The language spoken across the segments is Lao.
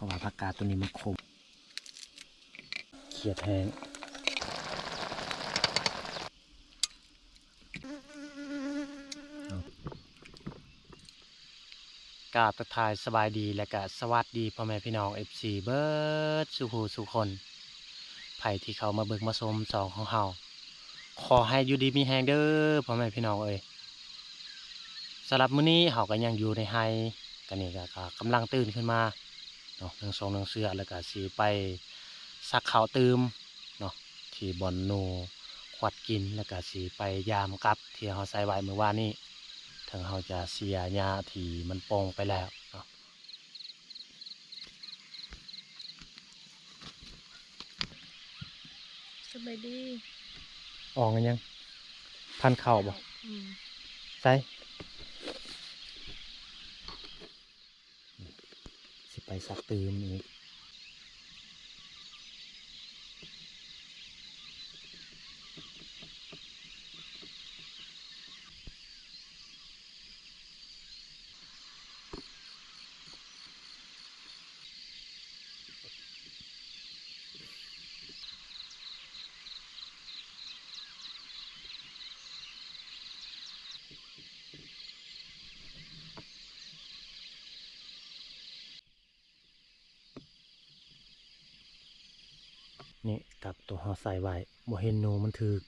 ພາະວ່າຜັກກາດໂຕນີ້ມັນຂົມ ຄຽດແຮງ. ກາບທັກທາຍສະບາຍດີ ແລະກະສະຫວັດດີພໍ່ແມ່ພີ່ນ້ອງ ເອັຟຊີ ເບິດສູ່ຜູ້ສູ່ຄົນ ໃຜທີ່ເຂົ້າມາເບິ່ງມາຊົມຊ່ອງຂອງເຮົາ ຂໍໃຫ້ຢູ່ດີມີແຮງເດີພໍ່ແມ່ພີ່ນ້ອງເອີຍ. ສຳລັບມື້ນີ້ເຮົາກໍຍັງຢູ່ໃນໄຮ່ ກະນີ້ກະ ກະກຳລັງຕື່ນຂຶ້ນມາເນາະ ໜຶ່ງສອງໜຶ່ງເສື້ອ ແລ້ວກະຊິໄປສັກເຂົ້າຕື່ມເນາະ ທີ່ບ່ອນໜູຂວັດກິນ ແລ້ວກະຊິໄປຢາມກັບທີ່ເຮົາໃສ່ໄວ້ມື້ວານນີ້ ເຖິງເຮົາຈະເສຍຫຍ້າທີ່ມັນໂປ່ງໄປແລ້ວເນາະ. ສະບາຍດີ. ອອກຫຍັງ? ພັນເຂົ້າບໍ່? ອືມ. ໃສ? ຊິໄປສັກຕື່ມອີກ. ນີ້ ກັບໂຕເຮົາໃສ່ໄວ້ ບໍ່ເຫັນໜູມັນຖືກ.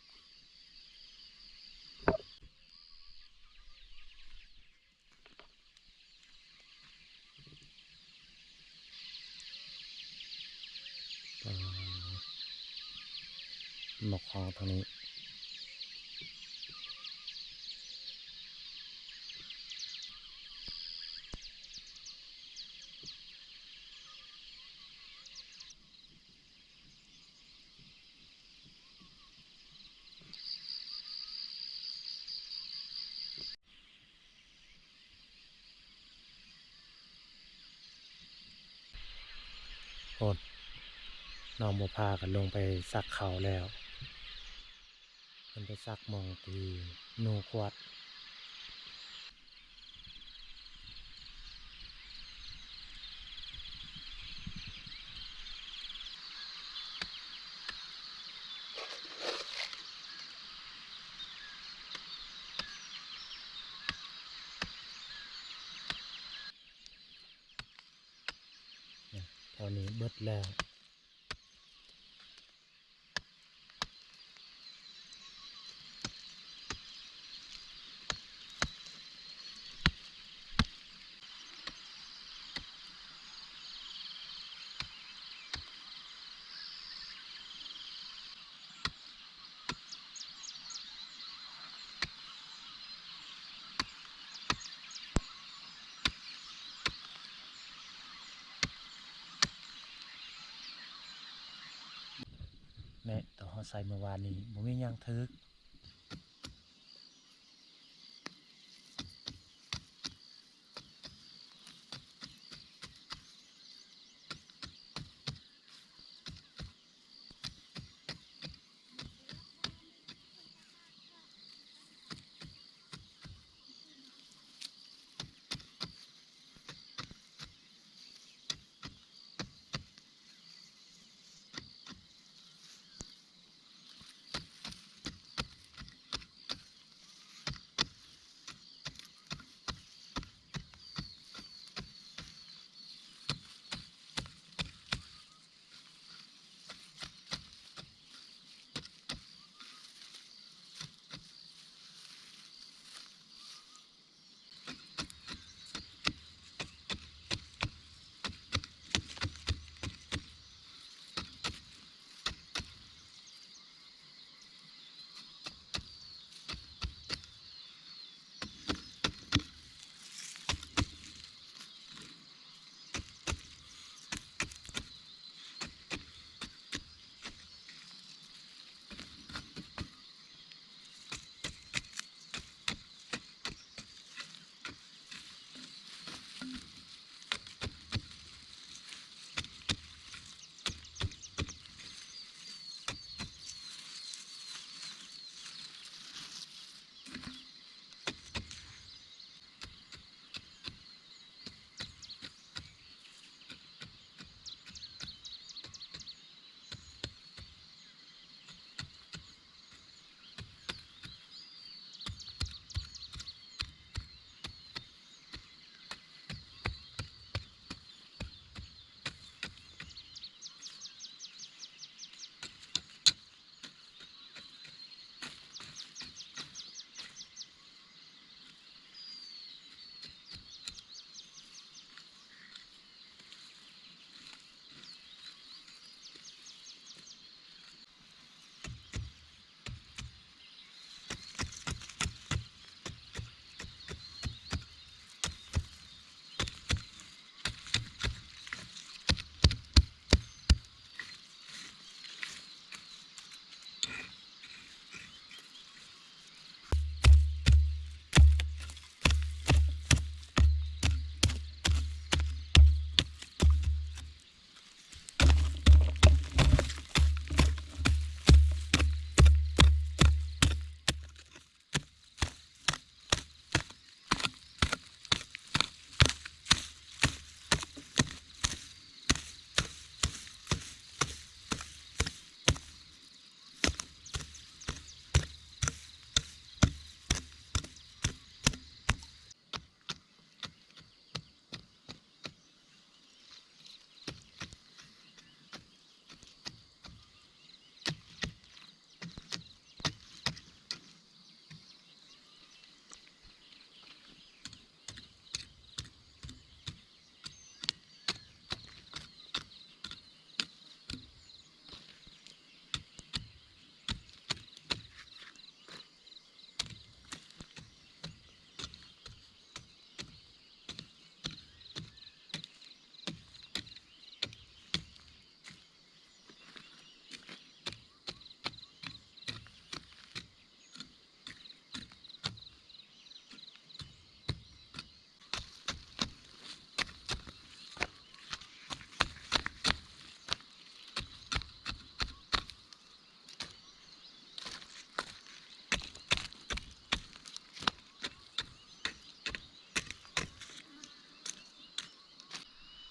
ນົກຮ້ອງທາງນີ້. ໂອ້ ນ້ອງບົວພາກໍລົງໄປສັກເຂົ້າແລ້ວ ເພິ່ນໄປສັກໝ່ອງທີ່ໜູຂວັດ. ແຖວນີ້ເບິດແລ້ວ. ແມ່ນ ຕອນເຮົາໃສ່ມື້ວານນີ້ບໍ່ມີຫຍັງຖືກ. ແ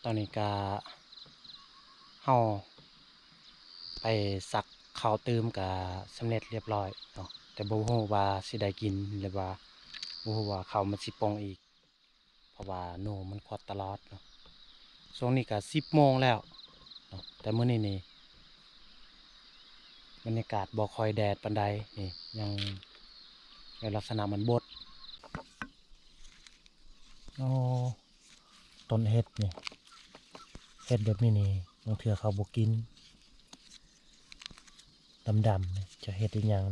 ຕອນນີ້ກະເຮົາໄປສັກເຂົ້າຕື່ມກະສຳເລັດລຽບລ້ອຍເນາະ, ແຕ່ບໍ່ຮູ້ວ່າຊິໄດ້ກິນ ຫຼືວ່າບໍ່ຮູ້ວ່າເຂົ້າມັນຊິປົ່ງອີກ ເພາະວ່າໜູມັນຂວັດຕະຫຼອດເນາະ. ຊ່ວງນີ້ກະສິບໂມງແລ້ວເນາະ, ແຕ່ມື້ນີ້ນີ້ບັນຍາກາດບໍ່ຄ່ອຍແດດປານໃດ, ນີ້ຍັງ ແລ້ວລັກສະນະມັນບົດ. ໂອ້ ຕົ້ນເຫັດນີ້ ເຫັດແບບນີ້ນີ້ ບາງເທື່ອເຂົາບໍ່ກິນ ດຳໆ ນີ້ ຈະເຫັດອີ່ຫຍັງ?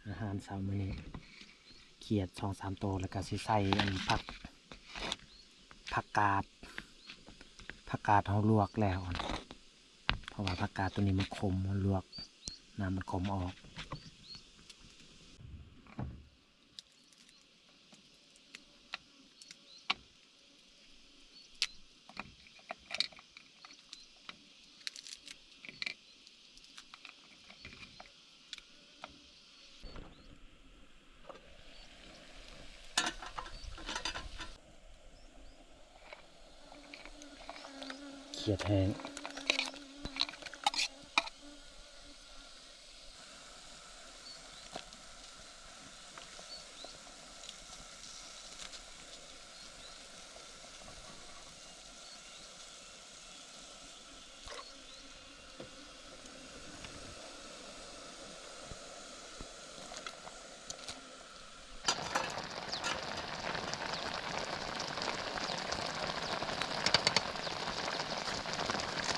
ອາຫານເຊົ້າມື້ນີ້ ຂຽດສອງສາມໂຕ ແລ້ວກະຊິໃສ່ອັນຜັກ ຜັກກາດ ຜັກກາດເຮົາລວກແລ້ວ ເພາະວ່າຜັກກາດໂຕນີ້ມັນຂົມ ເຮົາລວກນ້ຳມັນຂົມອອກ. ຂຽດແຫ້ງ. ເ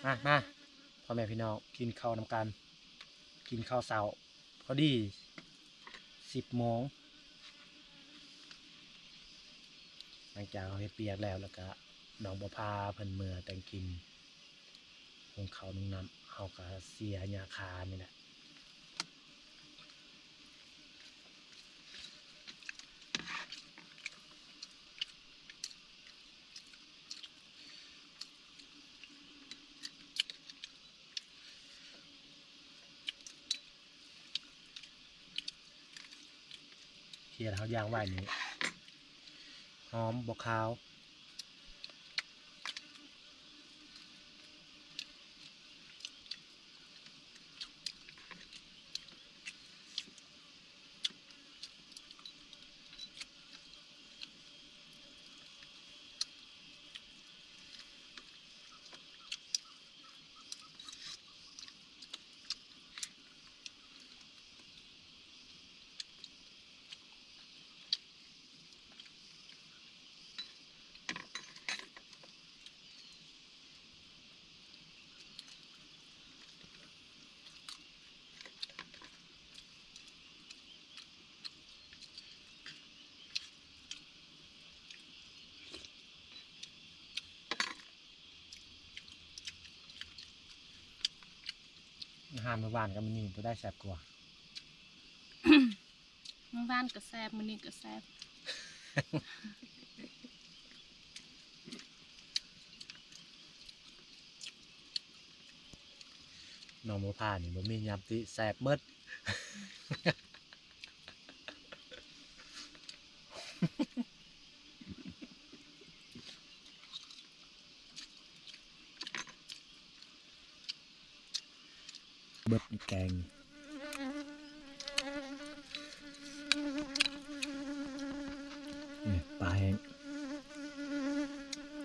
ມາ ມາ ພໍ່ແມ່ພີ່ນ້ອງ ກິນເຂົ້ານຳກັນ ກິນເຂົ້າເຊົ້າ ພໍດີສິບໂມງ ຫຼັງຈາກເຮົາເຮັດວຽກແລ້ວ ແລ້ວກະນ້ອງບົວພາເພິ່ນເມືອແຕ່ງກິນ ຫຸງເຂົ້າໜຶ້ງນ້ຳ ເຮົາກະເສຍຫຍ້າຄານີ້ແຫຼະ. ເຮັດເຮົາຢ່າງໄວ້ນີ້ ຫອມບໍ່ຄາວ. ອາຫານມື້ວານກັບມື້ນີ້ ໂຕໃດແຊບກວ່າ? ມື້ວານກໍແຊບ ມື້ນີ້ກໍແຊບ. ນ້ອງບົວພານີ້ບໍ່ມີຍາມຕິ ແຊບໝົດ. ເບິດແກງ ນີ້ປາແຫ້ງ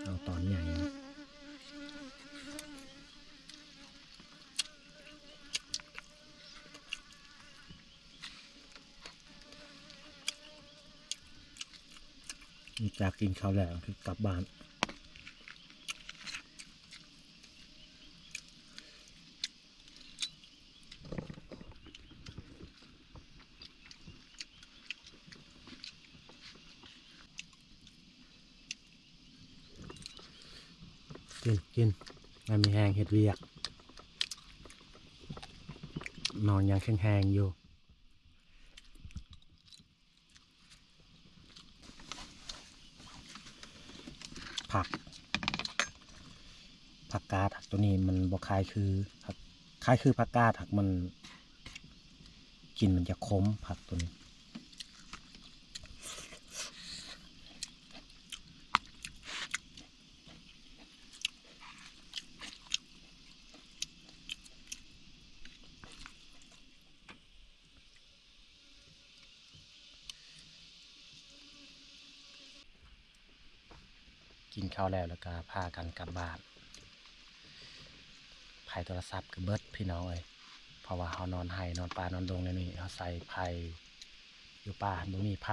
ເອົາຕອນໃຫຍ່. ຫຼັງຈາກກິນເຂົ້າແລ້ວຄືກັບບ້ານ. ກິນ ກິນ ໃຫ້ມີແຮງເຮັດວຽກ ນ້ອງຍັງແຂງແຮງຢູ່. ຜັກ ຜັກກາດ ໂຕນີ້ມັນບໍ່ຄ້າຍຄື ຄ້າຍຄືຜັກກາດ ຫາກມັນ ກິ່ນມັນຈະຂົມ ຜັກໂຕນີ້. ກິນເຂົ້າແລ້ວ ແລ້ວກະພາກັນກັບບ້ານ. ໄພໂທລະສັບກໍເບິດພີ່ນ້ອງເອີຍ ເພາະວ່າເຮົານອນໄຮ່ນອນປ່ານອນດົງແນວນີ້ ເຮົາໃສ່ໄພ ຢູ່ປ່າຫັ້ນບໍ່ມີໄພ.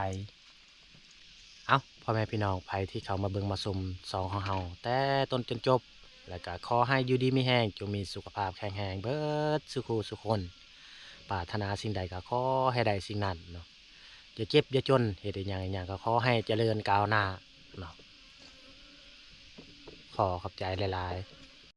ເອົ້າ ພໍ່ແມ່ພີ່ນ້ອງ ໃຜທີ່ເຂົ້າມາເບິ່ງມາຊົມຊ່ອງຂອງເຮົາແຕ່ຕົ້ນຈົນຈົບ ແລ້ວກະຂໍໃຫ້ຢູ່ດີມີແຮງ ຈົ່ງມີສຸຂະພາບແຂງແຮງເບິດສູ່ຄູ່ສູ່ຄົນ. ປາດຖະໜາສິ່ງໃດກະຂໍໃຫ້ໄດ້ສິ່ງນັ້ນເນາະ. ຢ່າເຈັບຢ່າຈົນ ເຮັດອີ່ຫຍັງອີ່ຫຍັງກໍຂໍໃຫ້ຈະເລີນກ້າວໜ້າເນາະ. ຂໍຂອບໃຈຫຼາຍໆ.